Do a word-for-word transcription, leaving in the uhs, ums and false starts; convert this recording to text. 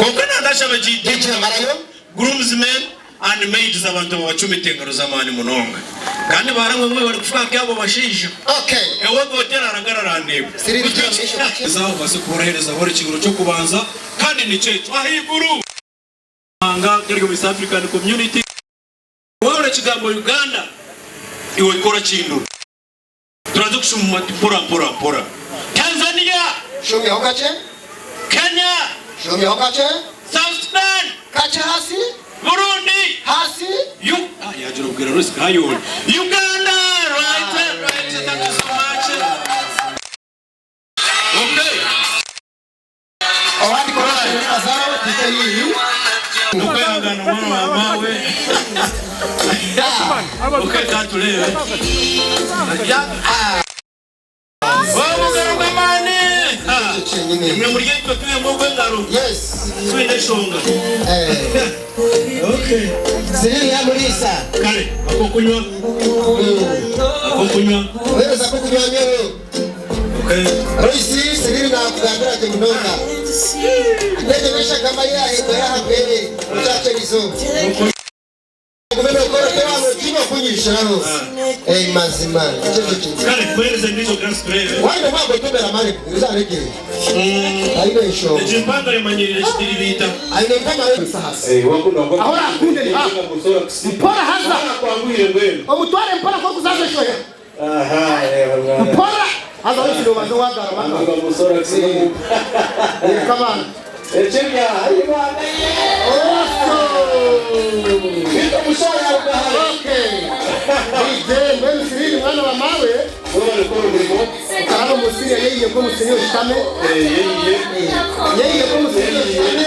Kwonka nandashaba G D, G D amarayo. Groomsmen and maids, abantu aba bacumita engaro z'amaani munonga. Kandi baramwe mwe bari kuvuga nka abo bashaija. Okay. Ewe gotera aragara arandeeba. Siriri Nicyo ki-, ezaho base kuborohereza buri kiguru cyo kubanza, kandi nicyo ekyo. Ahaiguru. Mahanga gari mu East African Community. Wabura ekigambo Uganda, iwe kora kinduru. Turaza kushuma mpora, mpora, mpora. Tanzania. Shumyaho kakye. Kenya. Shumyaho kakye. South Sudan. Kakye hasi. Burundi. Hasi. U-, ah, yagira ubwira Rusi Kayoli. Uganda. Right, right, thank you so much. Okay. Abandi corruption ni bazaro, tike yiyi. Ni ukwihangana mwana wa mawe. Ah. Okay, ka turebe. Ah. Wowe mugaro gw'amaani. Ah. Icyo cyenyine. Imwe muri icyo tuyemo gw'engaro. Yes. Twine eshonga. Eh. Okay. Ziriya murisa. Kare, ako kunywa. Mm. Ako kunywa. Ohereza ko kunywa nyewe. Okay. Roisi, Siriri nakugambira ati munonga. Ndege n'eshagama yahe ngo yahabwere mucacerizo. Kumene okora ko wano kino kunyishiraho. Ah. Eh, mazima. Icyo cyo kintu. Kare, kuhereza ndizo glass turebe. Wende mwago tumera mare, uzaregere. Mm. Aine isho. Egi mpanga yamanyirire kitiri bita. Aine mpanga yo sahasi. Eh, wakuna kwa. Ahora akunde ni ha. Mpora haza. Ahora kwa ngwire mbwenu. Omutware mpora ko kuzaza shoya. Aha, reba mwana. Mpora! Haza wese ubanza wagara maka. Amagambo sora kusiga. Eh, come on. Ecyo bya, ayi mwana ye. Oso! Bita musore arugahara. Okay. Ije, mbwenu Siriri mwana wa mawe. Wewe bari gukora umurimo. Karaba umusiri yeye ko musiri ushitame. Eh, yeye. Yeye ko musiri ushitame.